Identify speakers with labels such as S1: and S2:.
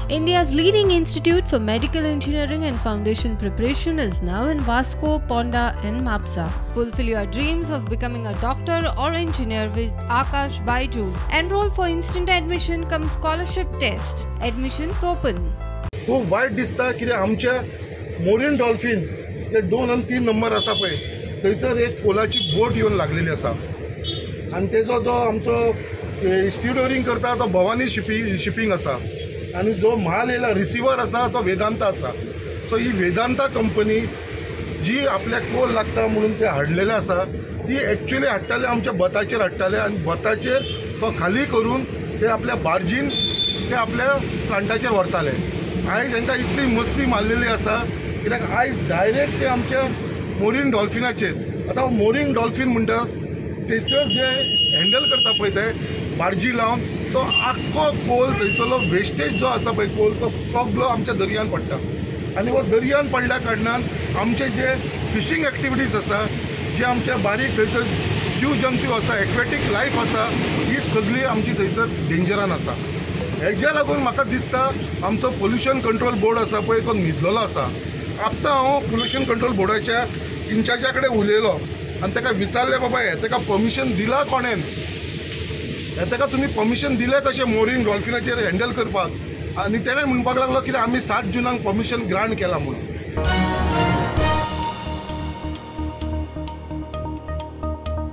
S1: India's leading institute for medical engineering and foundation preparation is now in Vasco, Ponda and Mapsa. Fulfill your dreams of becoming a doctor or engineer with Aakash Byju's. Enroll for instant admission cum scholarship test. Admissions open.
S2: खूब वायट दिसता कित्याक आमच्या मोरीन dolphin ते 2 आनी 3 number आसा पळय थंयसर एक कोलाची बोट येवन लागलेली आसा आनी तेजो जो आमचो स्टिवडोरींग करता तो भवानी शिपींग आसा आनी जो म्हाल येयला रिसिवर आसा तो वेदांता आसा. सो ही वेदांता कंपनी जी आपल्याक कोल लागता म्हणून ते हाडलेले आसा ती एक्चुअली हाडटाले आमच्या बताचेर हाडटाले आनी बताचेर तो खाली करून ते आपल्या बार्जीन ते आपल्या प्लांटाचेर व्हरताले. आयज तांकां इतली मस्ती मारलेली आसा कित्याक आयज डायरेक्ट ते आमच्या मोरीन डॉल्फिनाचेर, आतां मोरीन डॉल्फीन म्हणटा तेचेर जे हँडल करता पळय ते बार्जी लावन तो आख्खो कोल थंयसरलो वेस्टेज जो आसा पळय कोल तो सगलो आमच्या दर्यान पडटा आनी हो दर्यान पडल्या कारणान आमचे जे फिशींग एक्टिविटीज आसा, जे आमच्या बारीक थंयसर जीव जंतू आसा, एक्वेटीक लायफ आसा, ही सगळी आमची थंयसर डेंजरान आसा. हेज्या लागून म्हाका दिसता आमचो पोल्युशन कंट्रोल बोर्ड आसा पळय तो न्हिदलेलो आसा. आत्तां हांव पोल्युशन कंट्रोल बोर्डाच्या इन्चार्जा कडेन उलयलो आनी ताका विचारलें, बाबा हें ताका परमिशन दिलां कोणेन, हें ताका तुमी परमिशन दिलें कशें मोरीन डॉल्फिनाचेर हँडल करपाक? आनी तेणें म्हणपाक लागलो कित्याक आमी 7 जुनाक परमिशन ग्रांट केलां म्हणून.